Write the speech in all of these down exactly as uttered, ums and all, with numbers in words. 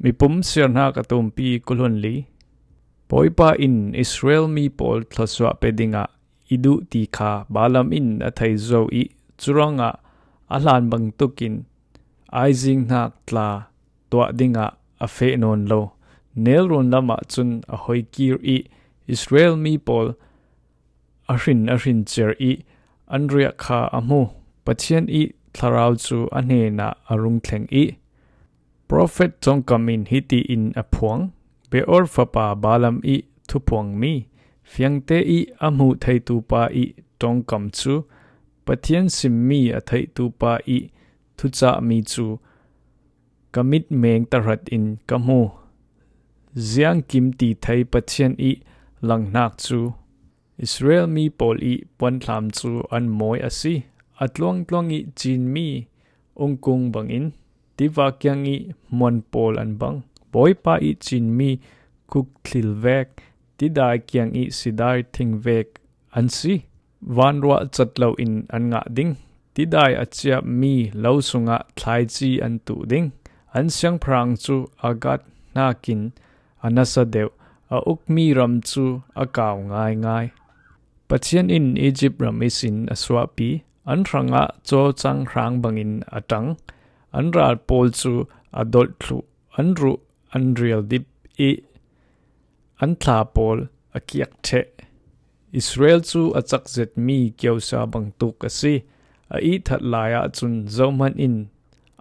Mipum siarnak a tumpi kulhun li. Bawipa in Israel mi pawl thluasuah pe dingah i duh ti kha Balaam in a thei zo i curangah a hlan bangtukin aizingnak tla tuah dingah a feh nawn lo. Nelrawn lamah cun a hoikir i Israel mi pawl a hrin a hrin ciar i an riak kha a hmu. Pathian i thlarau cu a hnenah a rung thleng i profet ṭongkam in hiti in a phuang, Beor fapa Balaam i thuphuangmi, fiangte i a hmuh theitu pa i ṭongkam cu Pathian simmi a theihtu pa i thucahmi cu ka mit meng tahrat in ka hmu. Ziangkim ti thei Pathian i langhnak cu Israel mi pawl i puanthlam cu an mawi a si. A tluangtluang i cinmi ungkung bangin tiva kiang i hmuan pawl an bang. Bawipa i cinmi kuk thlil vek, tidai kiang i sidai thing vek an si. Vanruah cat loin an ngah ding. Tidai a ciapmi lo sungah thlaici an tuh ding. An siangpahrang cu a gat hnakin a nasa deuh, a ukmi ram cu a kau ngaingai. Pathian in Izipt ram ihsin a suahpi, an hrangah cawcang hrang bangin a ṭang. An ral pawl cu a dolh thluh, an ruh an rial dip i an thla pawl a kiak ṭheh. Israel cu a cak zetmi kiosa bangtuk a si. A ihthat lai ahcun zohman in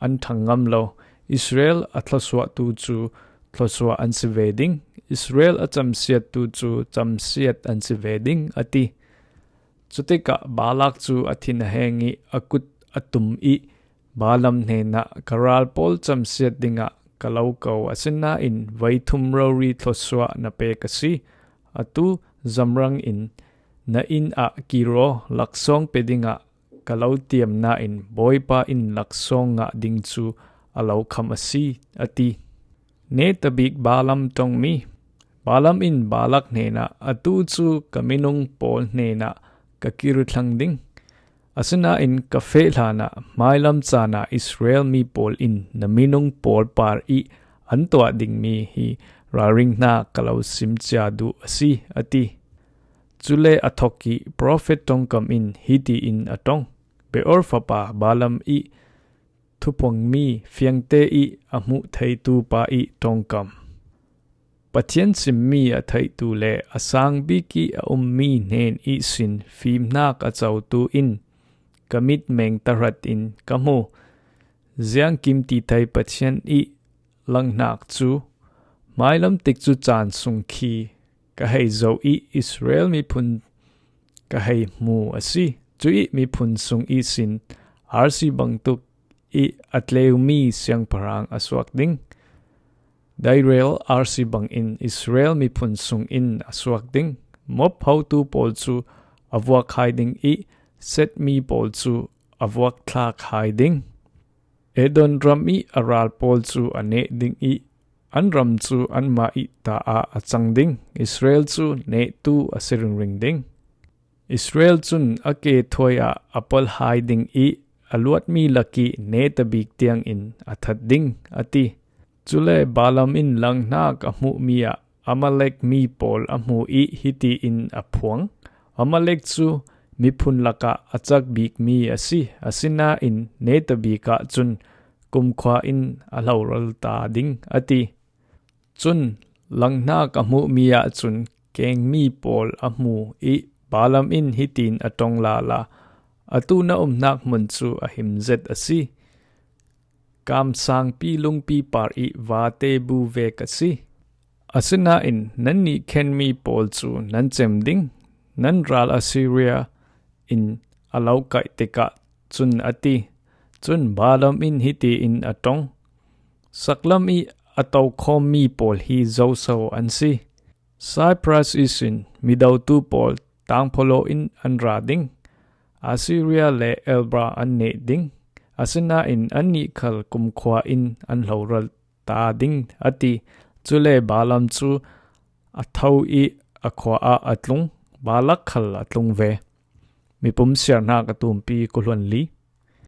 an ṭhang ngam lo. Israel a thluasuahtu cu thluasuah an si ve ding. Israel a camsiattu cu camsiat an si ve ding, a ti. Cutikah Balak cu a thin a heng i a kut a tum i Balaam hnenah, ka ral pawl camsiat dingah ka lo ko, asinain voi thum rori thluasuah na pek a si. Atu zamrang in na inn ah kir aw, laksawng pe dingah ka lo tiam nain Bawipa in laksawng ngah ding cu a lo kham a si, a ti. Netabik Balaam ṭongmi. Balaam in Balak hnenah, atu cu ka minung pawl hnenah ka kir thlang ding. Asinain ka feh hlanah hmailam caan ah Israel mi pawl in na minung pawl par i an tuah dingmi hi ralring hna ka lo sim cia duh a si, a ti. Cule a thok i profet ṭongkam in hiti in a ṭong, Beor fapa Balaam i thuphuangmi, fiangte i a hmuh theitu pa i ṭongkam. Pathian simmi a theihtu le a sang bik i a ummi hnen ihsin fimnak a cotu in ka mit meng tahrat in ka hmu. Ziangkim ti thei Pathian i langhnak cu hmailam tikcu caan sung khi ka hei zoh i Israel miphun ka hei hmu a si. Cuih miphun sung ihsin arsi bangtuk i a tleumi siangpahrang a suak ding. Dairel arsi bangin Israel miphun sungin a suak ding. Moab hotu pawl cu a vuak hai ding i Set mi pawl cu a vuak thlak hai ding. Edom ram i a ral pawl cu a neh ding i an ram cu anmah i ta ah a cang ding. Israel cu nehtu a si ringring ding. Israel cun a ke thuai ah a pol hai ding i a luatmi lak i netabik tiangin a that ding, a ti. Cule Balaam in langhnak a hmuhmi ah Amalek mi pawl a hmu i hiti in a phuang, Amalek cu miphun lakah a cak bikmi a si, asinain netabik ah cun kumkhua in a hloral ta ding, a ti. Cun langhnak a hmuhmi ah cun kengmi pawl a hmu i Balaam in hitin a ṭong lala, atu na umnak hmun cu a him zet a si. Kamsangpi lungpi par i vate bu vek a si. Asinain nannih khenmi pawl cu nan cem ding, nan ral Assyria in a lo kaih tikah cun a ti. Cun Balaam in hiti in a ṭong, saklam i a tokhawmmi pawl hi zoso an si. Cyprus ihsin midotu pawl tangpholo in an ra ding. Assyria le Elba an neh ding. Asinain annih khal kumkhua in an hloral ta ding, a ti. Cule Balaam cu a tho i a khua ah a tlung. Balak khal a tlung ve. Mipum siarnak a tumpi kuhluan li.